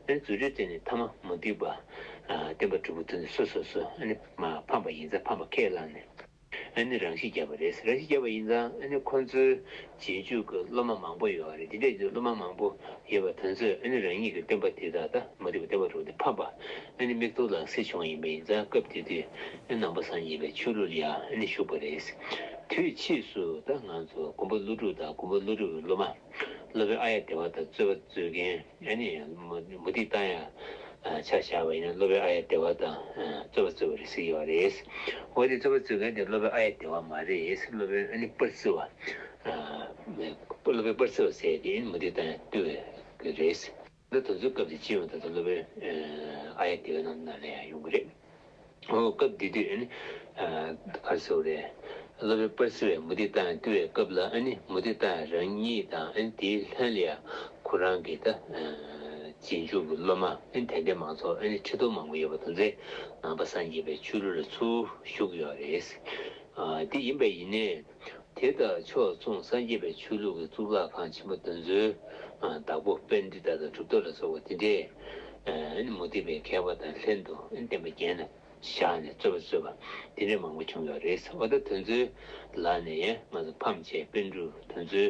ཨ་ནི་རྫུ་འཕྲུལ་བསྟན་ནས་མཐའ་མ་མུ་སྟེགས་པ་ཨ་སྟོན་པ་དྲུག་པོ་དེ་ཚོ་སོ་སོ་སོ་ཨ་ནི་མ་ཕམ་པ་ཡིན་ཙང་ཕམ་པ་ཁས་བླངས་ནས་ཨ་ནི་རང་ཤི་བརྒྱབ་པ་རེད། རང་ཤི་བརྒྱབ་པ་ཡིན་ཙང་ཨ་ནི་ཁོང་ཚོའི་རྗེས་འཇུག་གི་སློབ་མ་མང་པོ་ཡོད་པ་རེད། དེ་འདྲ་ཡིན་དུས་སློབ་མ་མང་པོ་ཡོད་པ་དེ་ཚོས་ཨ་ནི་རང་ཉིད་ཀྱི་སྟོན་པ་དེ་དག་ད་མུ་སྟེགས་པ་སྟོན་པ་དྲུག་དེ་ཕམ་པ་ཨ་ནི་མིག་ཏོ་ལ་སྲི་བྱུང་བ་ཡིན་པ་ཡིན་ཙང་སྐབས་དེ་དུས་ཨ་ནི་ནང་པ་སངས་རྒྱས་པའི་ཆོས་ལུགས་ལ་ཡང་ཨ་ནི་ཞུགས་པ་རེད། དུས་ཕྱིས་སུ་ད་ང་ཚོ་མགོན་པོ་ཀླུ་སྒྲུབ་དང་མགོན་པོ་ཀླུ་སྒྲུབ་ཀྱི་སློབ་མ་སློབ་དཔོན་ཨཱརྱ་དེ་བ་དང་རྩོད་པ་རྩོད་མཁན་ཨ་ནི་མུ་མུ་སྟེགས་བཏང་ཡ་ཆ་བཞག་པ་ཡིན་ན་སློབ་དཔོན་ཨཱརྱ་དེ་བ་དང་རྩོད་པ་རྩོད་པ་རེད་ཟེར་གྱི་ཡོད་རེད། འོ་དེ་རྩོད་པ་རྩོད་མཁན་དེ་སློབ་དཔོན་ཨཱརྱ་དེ་བ་མ་རེད། སློབ་དཔོན་ཨ་ནི་པར་སི་བ། སློབ་དཔོན་པར་སི་བ་ཟེར་དེ་མུ་སྟེགས་བཏང་ཡ་བཏུལ་བའི་རེད། ད་དེ་ཚོའི་སྐབས་དེ་སྤྱི་ཡོངས་ད་ལྟ་སློབ་དཔོན་ཨཱརྱ་དེ་བའི་ནང་ནང་ལ་ཡང་ཡོང་གི་རེད། འོ་སྐབས་དེ་དུས་ཨ་ནི་ག་རེ་ཟེར་དགོས་རེད། སློབ་དཔོན་པར་སི་བས་མུ་སྟེགས་བཏང་ཡ་བཏུལ་བའི་སྐབས་ལ་ཨ་ནི་མུ་སྟེགས་བཏང་ཡ་རང་ཉིད་དང་ཨ་ནི་དེའི་ལྷན་ལ་ཡང་ཁོ་རང་གི་ད་རྗེས་འཇུག་གི་སློབ་མ་ཨ་ནི་དད་ལྡན་མང་ཚོགས་ཨ་ནི་ཁྲི་སྟོང་མང་པོ་ཡོད་པ་དེ་ཚོས་ནང་པ་སངས་རྒྱས་པའི་ཆོས་ལུགས་ལ་ཚུར་ཞུགས་ཡོད་རེད། དེ་ཡིན་པ་ཡིན་ནའི། དེ་དང་ཕྱོགས་མཚུངས་སངས་རྒྱས་པའི་ཆོས་ལུགས་ཀྱི་གཙུག་ལག་ཁང་ཆེན་པོ་དེ་ཚོའི་བདག་པོ་པཎྜི་ཏ་དང་གྲུབ་ཐོབ་ལ་སོགས་པ་དེ་འདྲས་མུ་སྟེགས་པའི་མཁས་པ་དང་ལྷན་དུ་བསྟན་པ་རྒྱན་ལ་བཞག་ནས་རྩོད་པ་རྩོད་པ་དེ་འདྲས་མང་པོ་བྱུང་ཡོད་རེད། འོ་ད་དེ་ཚོའི་ལག་ནས་ང་ཚོ་ཕམ་བྱས་པཎ་གྲུབ་དེ་ཚོའི་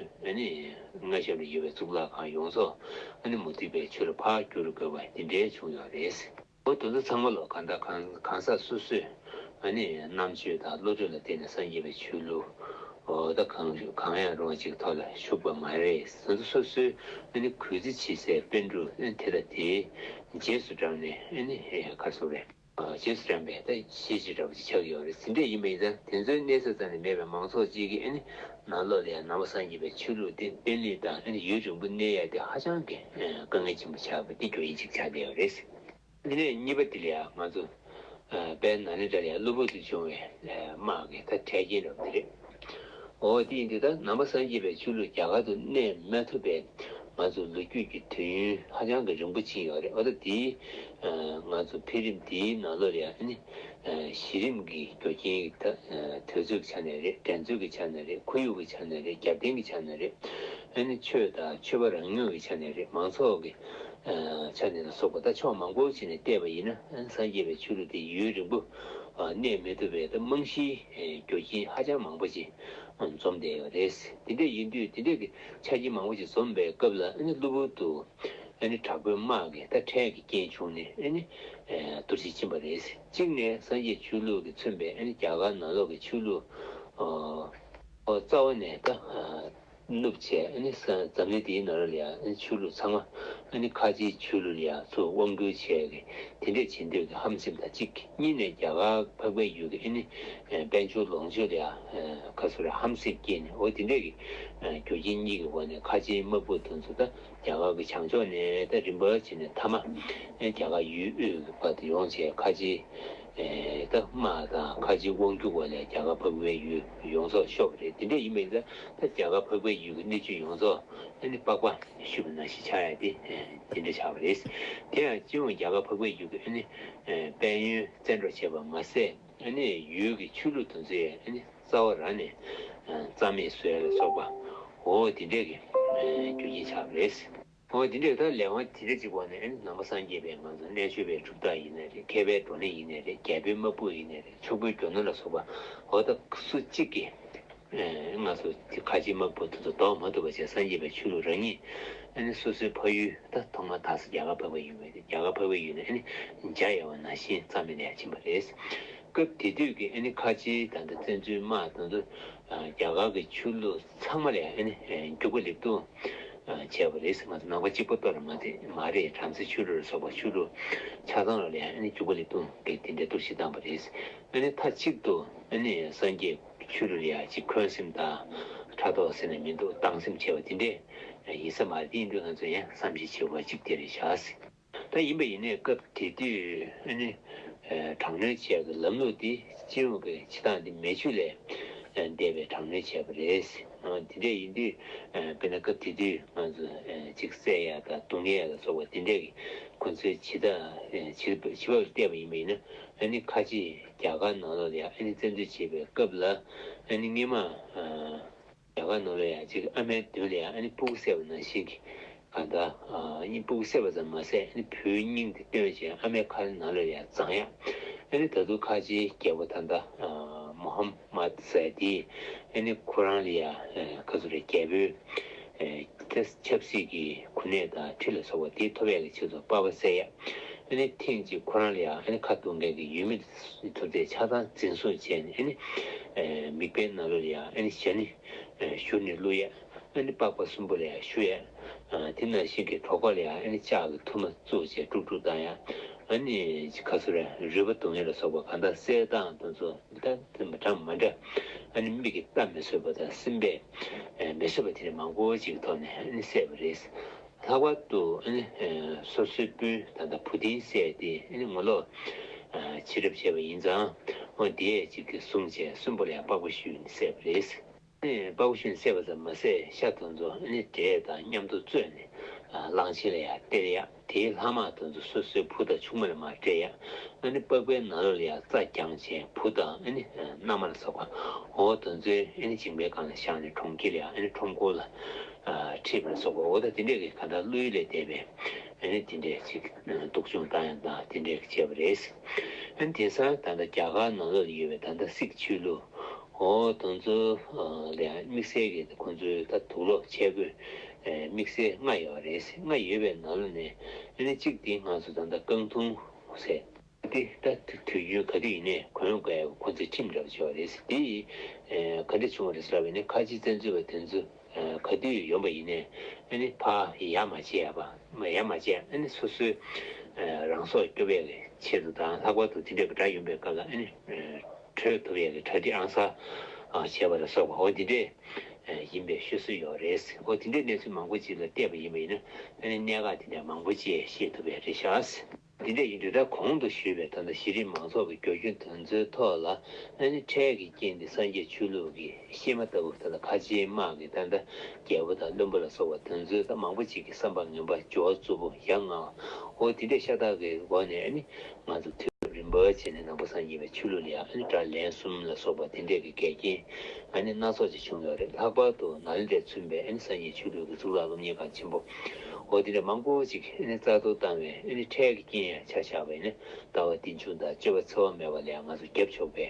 མངའ་ཞབས་ལ་ཡོད་པའི་གཙུག་ལག་ཁང་ཡོངས་རྫོགས་མུ་སྟེགས་པའི་ཆོས་ལ་ཕར་བསྒྱུར་དགོས་པ་དེ་འདྲས་བྱུང་ཡོད་རེད། འོ་དེ་ཚོ་ཚང་མ་ལོ་གང་ལྟར་གང་གང་ཟག་སོ་སོས་ཨ་ནི་རྣམ་དཔྱོད་དང་བློ་གྲོས་ལ་བརྟེན་ནས་སངས་རྒྱས་པའི་ཆོས་ལུགས་འོ་ད་གང་གང་ཡང་རུང་བ་ཅིག་ཐོག་ལ་ཞུགས་པ་མ་རེད། དེ་ཚོ་སོ་སོའི་ཨ་ནི་གུས་བརྩི་བྱེད་སའི་པཎ་གྲུབ་ཨ་ནི་དེ་དང་དེའི་རྗེས་སུ་འབྲངས་ནས་ཨ་ནི་ག་རེ་ཟེར་དགོས་རེད། རྗེས་སུ་འབྲངས་པའི་ད་གཞི་ཅིག་འདྲ་བོ་ཅིག་ཆགས་ཀྱི་ཡོད་རེད། དེ་འདྲ་ཡིན་པ་ཡིན་ཙང་དེ་ཚོའི་གནས་ས་རྩ་ནས་མེད་པའི་མང་ཚོགས་ཅིག་གིས་ཨ་ནི་ནང་ལོགས་ལ་ཡང་ནང་པ་སངས་རྒྱས་པའི་ཆོས་ལུགས་དེ་བརྟན་ལྷིང་དང་ཨ་ནི་ཡུན་རིང་པོ་གནས་ཡ་དེ་ཧ་ཅང་གི་དཀའ་ངལ་ཆེན་པོ་ཆགས་པ་དེ་རྒྱུ་རྐྱེན་ཅིག་ཆགས་བསྡད་ཡོད་རེད། དེ་ནས་གཉིས་པ་དེ་ལ་ཡང་ང་ཚོ་དཔལ་ནཱ་ལེནྡྲ་ལ་ཡང་གློ་བུར་དུ་བྱུང་བའི་དམག་གི་ད་འཕྲལ་རྐྱེན་རབ་དེ་རེད། འོ་དེ་ཡིན་དུས་ད་ནང་པ་སངས་རྒྱས་པའི་ཆོས་ལུགས་རྒྱ་གར་དུ་གནས་མ་ཐུབ་པའི་ང་ཚོ་ལོ་རྒྱུས་ཀྱི་དུས་ཡུན་ཧ་ཅང་གི་རིང་པོ་ཕྱིན་ཡོད་རེད། འོ་ད་དེའི་ང་ཚོ་འཕེལ་རིམ་དེའི་ནང་ལོགས་ལ་ཡང་ཨ་ནི་གཞི་རིམ་གྱི་རྒྱུ་རྐྱེན་གྱི་ད་དུས་ཚོད་ཀྱི་ཆ་ནས་རེད། འགྲན་རྩོད་ཀྱི་ཆ་ནས་རེད། ཁོར་ཡུག་གི་ཆ་ནས་རེད། རྒྱབ་རྟེན་གྱི་ཆ་ནས་རེད། ཨ་ནི་ཆོས་དང་ཆོས་པ་རང་ཉིད་ཀྱི་ཆ་ནས་རེད། མང་ཚོགས་ཀྱི་ཆ་ནས་ལ་སོགས་པ་ད་ཕྱོགས་མང་པོ་ཞིག་ནས་བལྟས་པ་ཡིན་ན་སངས་རྒྱས་པའི་ཆོས་ལུགས་དེ་ཡུན་རིང་པོ་གནས་མི་ཐུབ་པའི་ད་རྨང་གཞིའི་རྒྱུ་རྐྱེན་ཧ་ཅང་མང་པོ་ཞིག་འཛོམས་བསྡད་ཡོད་རེད། དེ་འདྲ་ཡིན་དུས་དེ་འདྲ་གི་ཆ་རྐྱེན་མང་པོ་ཞིག་འཛོམས་པའི་སྐབས་ལ་ཨ་ནི་གློ་བུར་དུ་ཨ་ནི་དྲག་པོའི་དམག་གིས་ད་འཕྲལ་གྱི་རྐྱེན་བྱུང་ནས་ཨ་ནི་གཏོར་བཤིག་ཕྱིན་པ་རེད། གཅིག་ནས་སངས་རྒྱས་ཆོས་ལུགས་ཀྱིས་མཚོན་པའི་ཨ་ནི་རྒྱ་གར་ནང་ལོགས་ཀྱི་ཆོས་ལུགས་རྩ་བ་ནས་ད། ནུབ་བྱས་ཨ་ནི་ས་འཛམ་གླིང་འདིའི་ནང་ལ་ཡང་ཨ་ནི་ཆོས་ལུགས་ཚང་མ་ཨ་ནི་ཁ་ཆེའི་ཆོས་ལུགས་ལ་ཡང་ཚུར་དབང་བསྒྱུར་བྱས་ཀྱི་དེ་འདྲས་བྱེད་འདོད་ཀྱི་ཧམ་སེམས་དང་གཅིག་གཉིས་ནས་རྒྱ་གར་འཕགས་པའི་ཡུལ་གྱི་ཨ་ནི་དཔལ་འབྱོར་ལོངས་སྤྱོད་ལ་ཡང་ཁ་སོ་རེ་ཧམ་སེམས་སྐྱེས་ནས་འོ་དེ་འདྲས་ཀྱི་རྒྱུ་རྐྱེན་གཉིས་ཀྱི་འོག་ནས་ཁ་ཆེའི་དམག་དཔུང་དེ་ཚོ་ད་རྒྱ་གར་གྱི་བྱང་ཕྱོགས་ནས་ད་རིམ་པ་བྱས་ནས་མཐའ་མ་ཨ་ནི་རྒྱ་གར་ཡུལ་དབུས་ཀྱི་བར་དུ་ཡོང་བྱས་ཁ་ཆེའི་ ད་དམག་དང་ཁ་ཆེའི་དབང་སྒྱུར་འོག་ལ་རྒྱ་གར་འཕགས་པའི་ཡུལ་ཡོངས་རྫོགས་ཤོར་བ་རེད། དེ་འདྲ་ཡིན་པ་ཡིན་ཙང་ད་རྒྱ་གར་འཕགས་པའི་ཡུལ་གྱི་གནས་ཚུལ་ཡོངས་རྫོགས་ཨ་ནི་པགས་པ་བཤུས་པ་ནང་བཞིན་ཆགས་ཡ་དེ་དེ་འདྲ་ཆགས་པ་རེད། དེ་ཡང་སྤྱི་ཡོངས་རྒྱ་གར་འཕགས་པའི་ཡུལ་གྱི་ཨ་ནི་དཔལ་ཡོན་བཙན་འཕྲོག་བྱས་པ་མ་ཟད། ཨ་ནི་ཡུལ་གྱི་ཆོས་ལུགས་དེ་ཚོའི་ཨ་ནི་རྩ་བ་རང་ནས་རྩ་མེད་བཟོ་ཡ་ལ་སོགས་པ། འོ་དེ་འདྲས་ཀྱི་རྒྱུ་རྐྱེན་ཆགས་པ་རེད། འོ་དེ་འདྲས་ད་ལས་དབང་དེ་འདྲས་ཅིག་འོག་ནས་ཨ་ནི་ནང་པ་སངས་རྒྱས་པའི་ང་ཚོ་རྣལ་འབྱོར་པའི་གྲུབ་རྟགས་ཡིན་ནའི་རེད། མཁས་པའི་བགྲོ་གླེང་ཡིན་ནའི་རེད། རྒྱལ་པོའི་དམག་དཔུང་ཡིན་ནའི་རེད། ཕྱུག་པོའི་རྒྱུ་ནོར་ལ་སོགས་པ། འོ་ད་སུ་གཅིག་གིས་ང་ཚོ་ཁ་ཆེའི་དམག་དཔུང་དེ་ཚོ་ཟློག་མ་ཐུབ་པ་བྱས། སངས་རྒྱས་པའི་ཆོས་ལུགས་རང་ཉིད་ཨ་ནི་སོ་སོའི་ཕ་ཡུལ་ད་ཐོག་མར་དར་ས་རྒྱ་གར་འཕགས་པའི་ཡུལ་མ་རེད། རྒྱ་གར་འཕགས་པའི་ཡུལ་ནས་ཨ་ནི་འཇའ་ཡལ་བ་ནང་བཞིན་རྩ་མེད་ལ་ཡང་ཕྱིན་པ་རེད། སྐབས་དེ་དུས་ཀྱི་ཨ་ནི་ཁ་ཆེའི་ད་ལྟ་བཙན་འཛུལ་དམག་དེ་ཚོ་རྒྱ་གར་གྱི་ཆོས་ལུགས་ཚང་མ་ལ་ཡང་ཨ་ནི་རྒྱུག་པ་ལེབ་རྡུང་བྱས་པ་རེད། ང་ཚོ་ནང་པ་གཅིག་པོ་གཏོགས་རེད་མ་རེད། མ་རེད། བྲམ་ཟེ་ཆོས་ལུགས་ལ་སོགས་པ་ཆོས་ལུགས་ཆ་ཚང་ལ་ཡང་ཨ་ནི་རྒྱུག་པ་ལེབ་རྡུང་གི་དེ་འདྲའི་གཏོར་བཤིག་བཏང་པ་རེད། ཨ་ནི་མཐའ་གཅིག་ཏུ་ཨ་ནི་སངས་རྒྱས་ཆོས་ལུགས་ལ་ཡང་ཅིག་འཁོན་སེམས་དང་ཕྲག་དོག་ཟེར་ན་མི་འདུག་སྡང་སེམས་བྱས་པ་དེ་འདྲས་ཡིན་ས་མ་རེད། དེ་ཡིན་དུས་ང་ཚོ་ཡང་བསམ་གཞིག་བྱེད་དགོས་པ་གཅིག་དེ་རེད་ཤག་ད་ཡིན་པ་ཡིན་ནའི་སྐབས་དེ་དུས་ཨ་ནི་དྲག་གནོན་བྱས་ཀྱི་ལམ་ལུགས་འདི་སྤྱི་ཡོངས་ཀྱི་བྱེད་སྟངས་འདི་མེ་མཆོད་ལས་འདས་པའི་དྲག་གནོན་བྱས་པ་རེད། དེ་འདྲས་ཡིན་དུས་དཔེར་ན་སྐབས་དེ་དུས་ང་ཚོ་ཅིག་བསད་ཡ་དང་རྡུང་ཡ་ལ་སོགས་པ་དེ་འདྲས་ཀྱི་ཁོ་ཚོའི་བྱེད་སྟངས་བྱེད་བྱེད་བབ་ལ་བལྟས་པ་ཡིན་པ་ཡིན་ན། ཨ་ནི་ཁ་ཆེ་རྒྱ་གར་ནང་ལོགས་ལ་ཡང་ཨ་ནི་བཙན་འཛུལ་བྱེད་པའི་སྐབས་ལ་ཨ་ནི་སྔོན་མ་རྒྱ་གར་ནང་ལོགས་ཡང་ཅིག་ཨ་མའི་མདུན་ལ་ཡང་ཨ་ནི་སྤུ་གུ་བསད་པ་ནང་བཞིན་གྱི་གང་ལྟར་ཨ་ནི་སྤུ་གུ་བསད་པ་ཙམ་མ་ཟད། ཨ་ནི་བུའི་སྙིང་དེ་བཏོན་བྱས་ཨ་མའི་ཁ་ནང་ལོགས་ལ་ཡང་བརྫངས་ཡ། ཨ་ནི་ད་དུང་ཁ་ཆེའི་རྒྱལ་པོ་ད་ལྟ་མོ་ཧམ་མད་ཟེར་དེས་ཨ་ནི་ཁོ་རང་ལ་ཡང་ཁ་ཚུར་རྒྱལ་པོའི་ཆབ་སྲིད་ཀྱི་གོ་གནས་དང་ཁྲི་ལ་སོགས་པ་དེ་ཐོབ་ཡ་གི་ཆེད་དུ་པགས་པ་བསད་ཡ། ཨ་ནི་ཐེངས་གཅིག་ཁོ་རང་ལ་ཡང་ཨ་ནི་ཁ་གཏོང་མཁན་གྱི་ཡུལ་མི་དེ་ཚོ་དེ་ཆ་ཚང་འཛིན་བཟུང་བྱས་ནས། ཨ་ནི་མིག་དཔེ་ནང་ལོགས་ལ་ཡང་ཨ་ནི་ཞྭ་ནི་བཞུར་ནས་བླུགས་ཡ། ཨ་ནི་པགས་པ་གསུམ་པོ་ལ་ཡང་བཤུ་ཡ། དེ་ནང་བཞིན་གྱི་གྲོད་ཁོག་ལ་ཡང་ཨ་ནི་ལྕགས་ཀྱི་ཐུར་མ་བཙུགས་བྱས་དཀྲུག་དཀྲུག་བཏང་ཡ། ཨ་ནི་ཁ་ཚུར་རུས་པ་རྡུང་ཡ་ལ་སོགས་པ་གང་ལྟར་བསད་སྟངས་དེ་ཚོ་ད་འདྲ་མི་འདྲ། ཨ་ནི་མིག་གིས་ལྟ་མི་བཟོད་པ་དང་སེམས་པས་མི་བཟོད་པ་དེ་འདྲ་མང་པོ་ཅིག་གི་ཐོག་ནས་ཨ་ནི་བསད་པ་རེད། ལྷག་པར་དུ་ཨ་ནི་སོ་སོའི་སྤུན་ད་ལྟ་བུ་དིན་བསད་དེ་ཨ་ནི་ངོ་ལོག་བྱེད་རབས་བྱས་པ་ཡིན་ཙང་། འོ་དེས་ཅིག་གིས་བཟུང་བྱས་གསོན་པོ་ལ་ཡང་པགས་པ་གཞུས་ནས་བསད་པ་རེད། ཨ་ནི་པགས་པ་གཞུས་ནས་བསད་པ་ཙམ་མ་ཟད། ཤ་དེ་ཚོ་ཨ་ནི་འབྲས་དང་མཉམ་དུ་བཙོས་ནས་གླང་ཆེན་ལ་ཡང་སྟེར་ཡ། དེའི་ལྷག་མ་དེ་ཚོ་སོ་སོའི་བུ་དང་ཆུང་མ་ལ་མར་སྤྲད་ཡ། ཨ་ནི་པགས་པའི་ནང་ལོགས་ལ་ཡང་རྩྭ་བརྒྱངས་བྱས་བུ་དང་ཨ་ནི་མནའ་མ་ལ་སོགས་པ། འོ་དེ་ཚོའི་ཨ་ནི་མཇིང་པའི་སྒང་ལ་བཞག་ནས་གྲོང་ཁྱེར་ལ་ཡང་ཨ་ནི་ཁྲོམ་སྐོར་ལ་ཁྲིད་པ་ལ་སོགས་པ། འོ་ད་དེ་འདྲས་ཀྱི་གང་ལྟར་བློ་ཡུལ་ལས་འདས་པའི་ཨ་ནི་དེ་འདྲས་ཅིག་སྡུག་སྦྱོང་བཏང་ཡ་དང་དེ་འདྲས་ཀྱི་བྱས་པ་རེད། ཨ་ནི་དེང་སང་ད་ལྟ་རྒྱ་གར་ནང་ལོགས་ལ་ཡོད་པའི་ད་ལྟ་སིག་ཆོས་ལུགས། འོ་དེ་ཚོ་ལ་ཡང་དམིགས་བསལ་གྱི་ཁོང་ཚོའི་ད་དུག་སློག་ཆས་གོས་དམིགས་བསལ་ལྔ་ཡོད་རེད། ལྔ་ཡོད་པའི་ནང་ལོགས་ནས་ཨ་ནི་གཅིག་དེ་ང་ཚོ་ད་ལྟ་རྐང་འཐུང་ཟེར། དེ་ད་དུས་རྒྱུན་ག་དུས་ཡིན་ནའི་གོན་དགོས་ཡ་ཁོ་ཚོའི་ཁྲིམས་འདྲ་བ་ཅིག་ཡོད་རེད། དེ་ཡིས་ག་འདྲ་བྱུང་བ་རེད་ཟེར་བ་ཡིན་ན། ཁ་ཆེ་བཙན་འཛུལ་བ་དེ་ཚོ་ག་དུས་ཡོང་པ་ཡིན་ནའི་ཨ་ནི་ཕར་ཡ་མ་བྱེད་ཡ་པ་མ་ཡ་མ་བྱེད་ཡ། ཨ་ནི་སོ་སོའི་རང་སྲོག་སྐྱོབ་ཡ་གི་ཆེད་དུ་དང་། ལྷག་པར་དུ་དེ་འདྲའི་གི་དགྲ་ཡོང་པའི་སྐབས་ལ་ཨ་ནི་བྲོས་ཐུབ་ཡ་གི་གྲ་སྒྲིག་ཨང་གསར་བྱས་པ་ལ་སོགས་པ། འོ་དེ་འདྲས་ཡིན་པའི་ཤོད་སྲོལ་ཡོད་རེད། འོ་དེ་འདྲའི་གནས་ཚུལ་མང་པོ་ཅིག་ལ་བལྟས་པ་ཡིན་པ་ཡིན་ན། ཨ་ནི་གནད་འགག་དེ་འདྲ་མང་པོ་ཅིག་ཤེས་ཐུབ་པ་རེད་ཤག་དེ་འདྲ་ཡིན་དུས་ད་གོང་དུ་ཞུས་པའི་ད་ལྟ་གཞི་རིམ་མང་ཚོགས་ཀྱི་རྒྱུ་རྐྱེན་དེ་ཚོའི་ཐོག་ལ་ཨ་ནི་འཕྲལ་གྱི་རྐྱེན་དེ་སངས་རྒྱས་ཆོས་ལུགས་ཀྱི་གཤེད་མ་ལྟ་བུ། ད་ལྟ་ཁ་ཆེའི་དམག་གིས་ད་ལྟ་རྒྱལ་པོ་དང་བློན་པོ་ལ་སོགས་པ་དེ་ཚོའི་ད་མང་པོ་ཅིག་གི་བསམ་པ་ངན་པ་འགྱུར་བ་རྩུབ་པོ་ཡ་ང་བ། འོ་དེ་འདྲའི་ཤ་སྟག་གི་སྒོ་ནས་ཨ་ནི་ང་ཚོ་དུས་རབས་རིམ་པ་བྱས་ནས་ནང་པ་སངས་རྒྱས་པའི་ཆོས་ལུགས་ལ་ཡང་ཨ་ནི་དགྲ་ལན་གསུམ་ལ་སོགས་པ་དེ་འདྲས་ཀྱི་འགལ་རྐྱེན་ཨ་ནི་སྣ་ཚོགས་ཅིག་བྱུང་ཡོད་རེད། ལྷག་པར་དུ་ནཱ་ལེནྡྲས་མཚོན་པའི་ཨ་ནི་སངས་རྒྱས་ཆོས་ལུགས་ཀྱི་གཙུག་ལག་སློབ་གཉེར་ཁང་ཆེན་པོ། འོ་དེ་འདྲ་མང་པོ་ཅིག་ཨ་ནི་རྩ་གཏོར་བཏང་བའི་ཨ་ནི་འཕྲལ་གྱི་རྐྱེན་ཡང་ཆ་བཞག་པ་ཡིན་ན། ཟླ་བ་བདུན་ཅུ་དང་བཅུ་པ་ཚེ་དབང་མེད་པ་ལ་ཡང་ང་ཚོ་རྒྱབ་ཕྱོགས་པའི་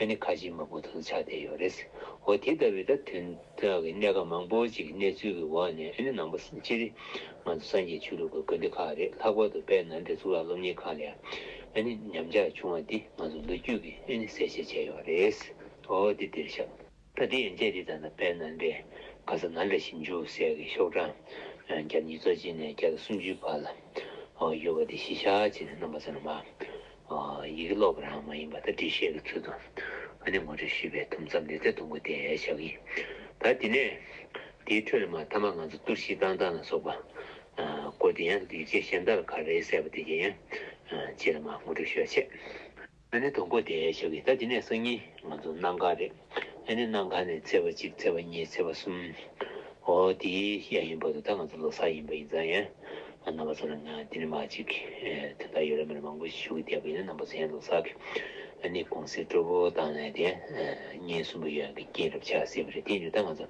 ཨ་ནི་ཁ་ཆེའི་དམག་དཔུང་དེ་ཚོ་ཆགས་བསྡད་ཡོད་རེད། འོ་དེ་ལྟ་བུའི་ད་དོན་དག་གི་གནད་འགག་མང་པོ་ཅིག་གི་གནས་ཚུལ་གྱི་འོག་ནས་ཨ་ནི་ནང་པ་སྤྱིར་ང་ཚོ་སངས་རྒྱས་ཆོས་ལུགས་ཀྱི་དགོན་སྡེ་ཁག་རེད། ལྷག་པར་དུ་དཔལ་ནཱ་ལེནྡྲའི་གཙུག་ལག་སློབ་གཉེར་ཁང་ལ་ཡང་ཨ་ནི་ཉམས་ཆག་བྱུང་བ་འདི་ང་ཚོ་ལོ་རྒྱུས་ཀྱིས་ཨ་ནི་གསལ་བཤད་བྱས་ཡོད་རེད། འོ་དེ་འདིར་བཞག་ད་དེ་ཡན་ཆད་དེ་ད་ལྟ་དཔལ་ནཱ་ལེནྡྲའི་ག་ས་ནཱ་ལེནྡྲ་ཞིབ་འཇུག་ཟེར་གྱི་ཤོག་གྲངས་བརྒྱ་ཉིས་བརྒྱ་བཅུ་གཅིག་ནས་བརྒྱ་དང་སུམ་ཅུའི་བར་ལ་ཡོད་པ་དེ་གཞི་བཞག་བྱས་ནས། རྣམ་པ་ཚོ་ནས་མར་ཡི་གེ་ཀློག་པ་རང་མ་ཡིན་པ་ད་འགྲེལ་བཤད་ཀྱི་ཚུལ་དུ་ཨ་ནི་ངོ་སྤྲོད་ཞུས་པའི་དུམ་མཚམས་དེ་ཚེ་གཏོང་གི་དེ་བཞག་ཡིན། ད་དེ་ནས་དེའི་ཁྲོད་ལ་མར་ཐ་མ་ང་ཚོ་གཏོར་བཤིག་བཏང་སྟངས་ལ་སོགས་པ་སྐོར་དེ་ཡང་ཡིག་ཆ་གཞན་དག་ལ་ག་རེ་གསལ་བ་དེ་གས་ཡང་རྗེས་ལ་མར་ངོ་སྤྲོད་ཞུ་བ་བྱེད། ཨ་ནི་དང་པོ་དེ་བཞག་གི། ད་དེ་ནས་སང་ཉིན་ང་ཚོ་གནམ་གང་རེད། ཨ་ནི་གནམ་གང་ནས་ཚེས་པ་གཅིག་ཚེས་པ་གཉིས་ཚེས་པ་གསུམ། འོ་དེའི་ཡ་ཡིན་བར་དུ་ད་ང་ཚོ་ལོ་གསར་ཡིན་པ་ཡིན་ཙང་ཡང་། རྣམ་པ་ཚོ་ལ་ང་དེ་ནས་མ་གཅིག་དེ་ལྟར་ཡོད་རེད་མ་རེད་མང་པོ་ཞུ་གི་བསྡད་པ་ཡིན་ན། རྣམ་པ་ཚོ་ཡང་ལོ་གསར་གི་ཨ་ནི་གུང་སེང་སྤྲོ་པོ་བཏང་ནས་དེ་ཉིན་གསུམ་པ་ཡོད་ཀྱི་རྐྱེན་རབ་ཆགས་སྲིད་པ་རེད། དེ་ཡིན་དུས་ད་ང་ཚོ་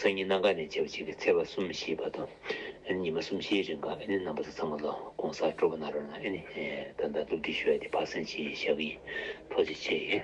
སང་ཉིན་གནམ་གང་ནས་བྱས་པ་གཅིག་གི་ཚེས་པ་གསུམ་བཞི་བར་དུ་ཨ་ནི་ཉི་མ་གསུམ་བཞིའི་རིང་ག་ཨ་ནི་རྣམ་པ་ཚོ་ཚང་མ་ལ་གུང་སེང་སྤྲོ་པོ་གནང་རོགས་གནང་། ཨ་ནི་ད་ལྟ་སློབ་ཁྲིད་ཞུ་ཡ་དེ་ཕར་ཟིན་བྱས་བཞག་གི་ཡིན། ཐུགས་རྗེ་ཆེ།